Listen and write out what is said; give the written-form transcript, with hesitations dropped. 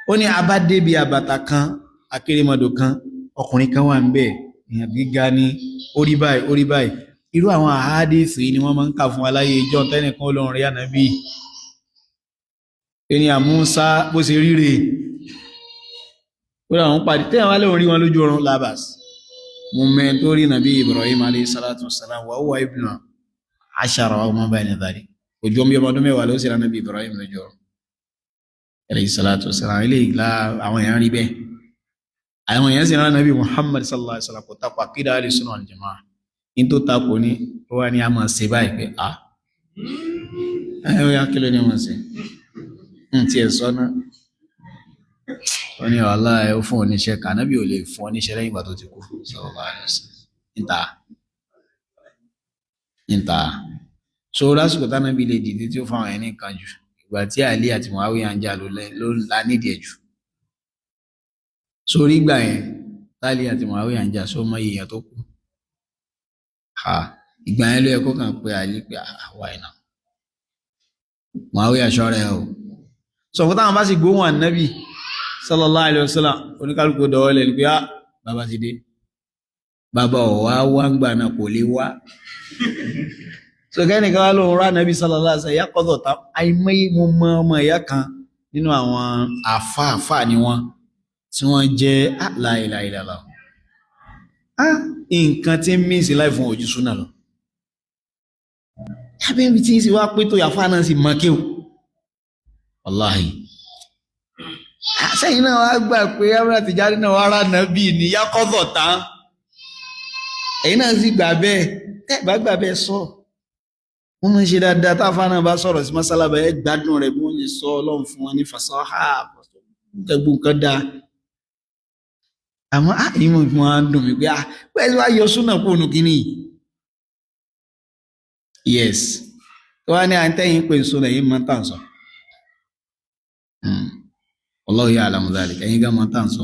Ó ní a bá débi àbàtà kan, akérèmọdò kan, ọkùnrin kan wà ń bẹ̀, èèyàn gíga ní, orí báyìí, orí báyìí. Irú àwọn àhádìsì ni wọ́n máa ń kà fún aláyé ìjọ tẹ́nìkan olóhùn rí ànábì. Ẹni àmúsá bó ṣe ríre ó làwọn pàdé tẹ́yàn wá lóhùn rí wọn lójú oorun labas. Mo mẹ́ tó rí nàbí Ibrahim alayhi salatu wassalam wa huwa ibnu ashara wa ma bayna dhalik. Ojú ọmọ ọdún 10 ló sì rá nàbí Ibrahim lójú oorun alayhi salatu wassalam. Ilé ìlà àwọn èèyàn rí bẹ́ẹ̀, àwọn èèyàn sì rán nàbí Muhammad sallallahu alaihi wasallam. Kò takò àkídà ahli sunnah wal jamaa. In tó takò ní ó wá ní a máa ṣe báyìí pé a ẹ ó yá, kí ló ní a máa ṣe ń tiẹ̀ sọ náà? Ó ní wàhálà ẹ, ó fún oníṣẹ́ kànábì ò lè fún oníṣẹ́ lẹ́yìn ìgbà tó ti kú sallallahu alaihi wasallam. Níta níta so lásìkò tánábì lè dìde tí ó fáwọn ẹni kan jù, ìgbà tí Ali àti Muawiya ń jà ló la nídìí ẹ̀ jù. Sórí ìgbà yẹn tálí àti Muawiya ń jà, só mọ èèyàn tó kú ha? Ìgbà yẹn ló yẹ kó kàn pé Ali pé àwa ìnà Muawiya ṣọ́ra ẹ o. Sọ fún táwọn bá sì gbóhùn ànábì sallallahu alaihi wasallam, oníkálukú dọwọ́ lẹ̀ ní pé á bàbá ti dé. Bàbá ọ̀wá wá ń gbà náà kò lè wá. So kẹ́nìkan wá lóhun rá ànábì sallallahu alaihi wasallam yàkọ́dọ̀ tá àìmọye. Mo mọ ọmọ ìyá kan nínú àwọn àfáàfáà ni wọ́n tí wọ́n jẹ́ la ilaha illallah. Nǹkan tí ń mí sí láì fún ojú súnà lọ lábẹ́ ibi tí ń sì wá pé tó yàfá náà sì mọ́ kéwù. Wàláhì, sẹ́yìn náà wá gbà pé Ahmad Tijani náà wá rà nábì ní yákọ́dọ̀ tán, ẹ̀yin náà sì gbà bẹ́ẹ̀. Tẹ́ bá gbà bẹ́ẹ̀ sọ, wọ́n máa ń ṣe dáadáa. Táfà náà bá sọ̀rọ̀ sí mọ́sálàbà ẹ̀ gbádùn rẹ̀ bí wọ́n ṣe sọ. Ọlọ́run fún wọn ní fasaha, gbogbo nǹkan dáa. Àmọ́ á ìmọ̀ fún wa ń dùn mí pé á pẹ́ wá yọ súnà kó nu kínní. Yes, tó wá ní à ń tẹ́yìn pé súnà yìí máa ń tàn sọ. Wallahu ya'lamu dhalik. Ẹ̀yin gan máa ń tàn sọ.